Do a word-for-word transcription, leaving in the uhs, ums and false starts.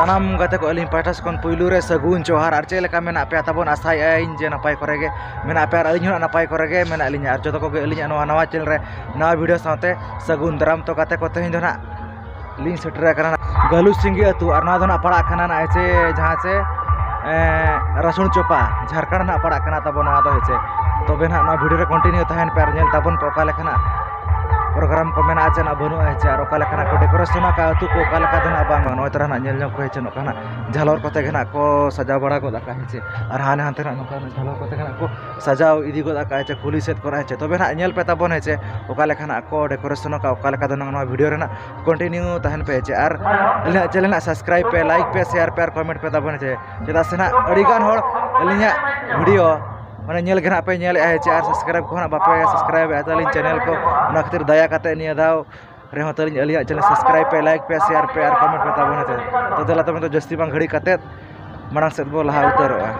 ᱥᱟᱱᱟᱢ ᱜᱟᱛᱮ ᱠᱚ ᱟᱹᱞᱤᱧ ᱯᱟᱦᱴᱟ ᱥᱮᱫ ᱠᱷᱚᱱ ᱯᱩᱭᱞᱩ ᱨᱮ ᱥᱟᱹᱜᱩᱱ ᱡᱚᱦᱟᱨ᱾ ᱟᱨ ᱪᱮᱫ ᱞᱮᱠᱟ ᱢᱮᱱᱟᱜ ᱯᱮᱭᱟ ᱛᱟᱵᱚᱱ? ᱟᱥᱟᱭᱮᱫ ᱟᱹᱧ ᱡᱮ ᱱᱟᱯᱟᱭ ᱠᱚᱨᱮ ᱜᱮ ᱢᱮᱱᱟᱜ ᱯᱮᱭᱟ ᱟᱨ ᱟᱹᱞᱤᱧ ᱦᱚᱸ ᱱᱟᱯᱟᱭ ᱠᱚᱨᱮ ᱜᱮ ᱢᱮᱱᱟᱜ ᱞᱤᱧᱟ᱾ ᱟᱨ ᱡᱚᱛᱚ ᱠᱚᱜᱮ ᱟᱹᱞᱤᱧᱟᱜ ᱱᱚᱣᱟ ᱱᱟᱣᱟ ᱪᱮᱱᱮᱞ ᱨᱮ ᱱᱟᱣᱟ ᱵᱷᱤᱰᱤᱭᱳ ᱥᱟᱶᱛᱮ ᱥᱟᱹᱜᱩᱱ ᱫᱟᱨᱟᱢ᱾ ᱛᱚ ᱜᱟᱛᱮ ᱠᱚ, ᱛᱮᱦᱮᱧ ᱫᱚ ᱱᱟᱦᱟᱜ ᱞᱤᱧ ᱥᱮᱴᱮᱨ ᱟᱠᱟᱱᱟ ᱜᱟᱹᱞᱩ ᱥᱤᱸᱜᱤ ᱟᱹᱛᱩ᱾ ᱟᱨ ᱱᱚᱣᱟ ᱫᱚ ᱱᱟᱦᱟᱜ ᱯᱟᱲᱟᱜ ᱠᱟᱱᱟ ᱱᱟᱜ ᱪᱮ, ᱡᱟᱦᱟᱸ ᱪᱮ ᱮᱸ, ᱨᱟᱹᱥᱩᱱ ᱪᱚᱯᱟ, ᱡᱷᱟᱲᱠᱷᱚᱸᱰ ᱱᱟᱦᱟᱜ ᱯᱟᱲᱟᱜ ᱠᱟᱱᱟ ᱛᱟᱵᱚᱱ ᱱᱚᱣᱟ ᱫᱚ ᱦᱮᱸᱪᱮ᱾ ᱛᱚᱵᱮ ᱱᱟᱦᱟᱜ ᱱᱚᱣᱟ ᱵᱷᱤᱰᱤᱭᱳ ᱨᱮ ᱠᱚᱱᱴᱤᱱᱤᱭᱩ ᱛᱟᱦᱮᱱ ᱯᱮ ᱟᱨ ᱧᱮᱞ ᱛᱟᱵᱚᱱ ᱯᱮ ᱚᱠᱟ ᱞᱮᱠᱟᱱᱟᱜ ᱯᱨᱳᱜᱨᱟᱢ ᱠᱚ ᱢᱮᱱᱟᱜᱼᱟ ᱪᱮ ᱱᱟᱦᱟᱜ ᱵᱟᱹᱱᱩᱜᱼᱟ ᱦᱮᱸᱪᱮ, ᱟᱨ ᱚᱠᱟ ᱞᱮᱠᱟᱱᱟᱜ ᱠᱚ ᱰᱮᱠᱳᱨᱮᱥᱚᱱ ᱟᱠᱟᱫ ᱟᱹᱛᱩ ᱠᱚ ᱚᱠᱟ ᱞᱮᱠᱟ ᱫᱚ ᱱᱟᱦᱟᱜ ᱵᱟᱝ᱾ ᱱᱚᱜᱼᱚᱭ ᱛᱚᱨᱟ ᱱᱟᱦᱟᱜ ᱧᱮᱞ ᱧᱚᱜ ᱠᱚ ᱦᱮᱸᱪᱮ, ᱱᱚᱝᱠᱟ ᱱᱟᱦᱟᱜ ᱡᱷᱟᱞᱚᱨ ᱠᱚᱛᱮ ᱜᱮ ᱱᱟᱦᱟᱜ ᱠᱚ ᱥᱟᱡᱟᱣ ᱵᱟᱲᱟ ᱜᱚᱫ ᱟᱠᱟᱫᱼᱟ ᱦᱮᱸᱪᱮ, ᱟᱨ ᱦᱟᱱᱮ ᱦᱟᱱᱛᱮ ᱱᱟᱦᱟᱜ ᱱᱚᱝᱠᱟ ᱱᱟᱦᱟᱜ ᱡᱷᱟᱞᱚᱨ ᱠᱚᱛᱮ ᱜᱮ ᱱᱟᱦᱟᱜ ᱠᱚ ᱥᱟᱡᱟᱣ ᱤᱫᱤ ᱜᱚᱫ ᱟᱠᱟᱫᱼᱟ ᱦᱮᱸᱪᱮ, ᱠᱩᱞᱦᱤ ᱥᱮᱫ ᱠᱚᱨᱮ ᱦᱮᱸᱪᱮ᱾ ᱛᱚᱵᱮ ᱱᱟᱦᱟᱜ ᱧᱮᱞ ᱯᱮ ᱛᱟᱵᱚᱱ ᱦᱮᱸᱪᱮ, ᱚᱠᱟ ᱞᱮᱠᱟ ᱱᱟᱦᱟᱜ ᱠᱚ ᱰᱮᱠᱳᱨᱮᱥᱚᱱ ᱟᱠᱟᱫᱼᱟ, ᱚᱠᱟ ᱞᱮᱠᱟ ᱫᱚ ᱱᱟᱦᱟᱜ ᱱᱚᱣᱟ ᱵᱷᱤᱰᱤᱭᱳ ᱨᱮ ᱱᱟᱦᱟᱜ ᱠᱚᱱᱴᱤᱱᱤᱭᱩ ᱛᱟᱦᱮᱱ ᱯᱮ ᱦᱮᱸᱪᱮ, ᱟᱨ ᱟᱹᱞᱤᱧᱟᱜ ᱪᱮᱱᱮᱞ ᱱᱟᱦᱟᱜ ᱥᱟᱵᱥᱠᱨᱟᱭᱤᱵᱽ ᱯᱮ, ᱞᱟᱭᱤᱠ ᱯᱮ, ᱥᱮᱭᱟᱨ ᱯᱮ ᱟᱨ ᱠᱚᱢᱮᱱᱴ ᱯᱮ ᱛᱟᱵᱚᱱ ᱦᱮᱸᱪᱮ᱾ ᱪᱮᱫᱟᱜ ᱥᱮ ᱱᱟᱦᱟᱜ ᱟᱹᱰᱤᱜᱟᱱ ᱦᱚᱲ ᱟᱹᱞᱤᱧᱟᱜ ᱵᱷᱤᱰᱤᱭᱳ ᱢᱟᱱᱮ ᱧᱮᱞ ᱜᱮ ᱱᱟᱦᱟᱜ ᱯᱮ ᱧᱮᱞᱮᱫᱼᱟ ᱦᱮᱸᱪᱮ, ᱟᱨ ᱥᱟᱵᱥᱠᱨᱟᱭᱤᱵᱽ ᱠᱚᱦᱚᱸ ᱱᱟᱦᱟᱜ ᱵᱟᱯᱮ ᱥᱟᱵᱥᱠᱨᱟᱭᱤᱵᱮᱫᱼᱟ ᱛᱟᱹᱞᱤᱧ ᱪᱮᱱᱮᱞ ᱠᱚ᱾ ᱚᱱᱟ ᱠᱷᱟᱹᱛᱤᱨ ᱫᱟᱭᱟ ᱠᱟᱛᱮ ᱱᱤᱭᱟᱹ ᱫᱷᱟᱣ ᱨᱮᱦᱚᱸ ᱛᱟᱹᱞᱤᱧ ᱟᱹᱞᱤᱧᱟᱜ ᱪᱮᱱᱮᱞ ᱥᱟᱵᱥᱠᱨᱟᱭᱤᱵᱽ ᱯᱮ, ᱞᱟᱭᱤᱠ ᱯᱮ, ᱥᱮᱭᱟᱨ ᱯᱮ ᱟᱨ ᱠᱚᱢᱮᱱᱴ ᱯᱮ ᱛᱟᱵᱚᱱ ᱦᱮᱸᱪᱮ᱾ ᱛᱚ ᱫᱮᱞᱟ ᱛᱚᱵᱮ ᱱᱤᱛᱚᱜ ᱡᱟᱹᱥᱛᱤ ᱵᱟᱝ ᱜᱷᱟᱹᱲᱤᱡ ᱠᱟᱛᱮᱫ ᱢᱟᱲᱟᱝ ᱥᱮᱫ ᱵᱚ ᱞᱟᱦᱟ ᱩᱛᱟᱹᱨᱚᱜᱼᱟ᱾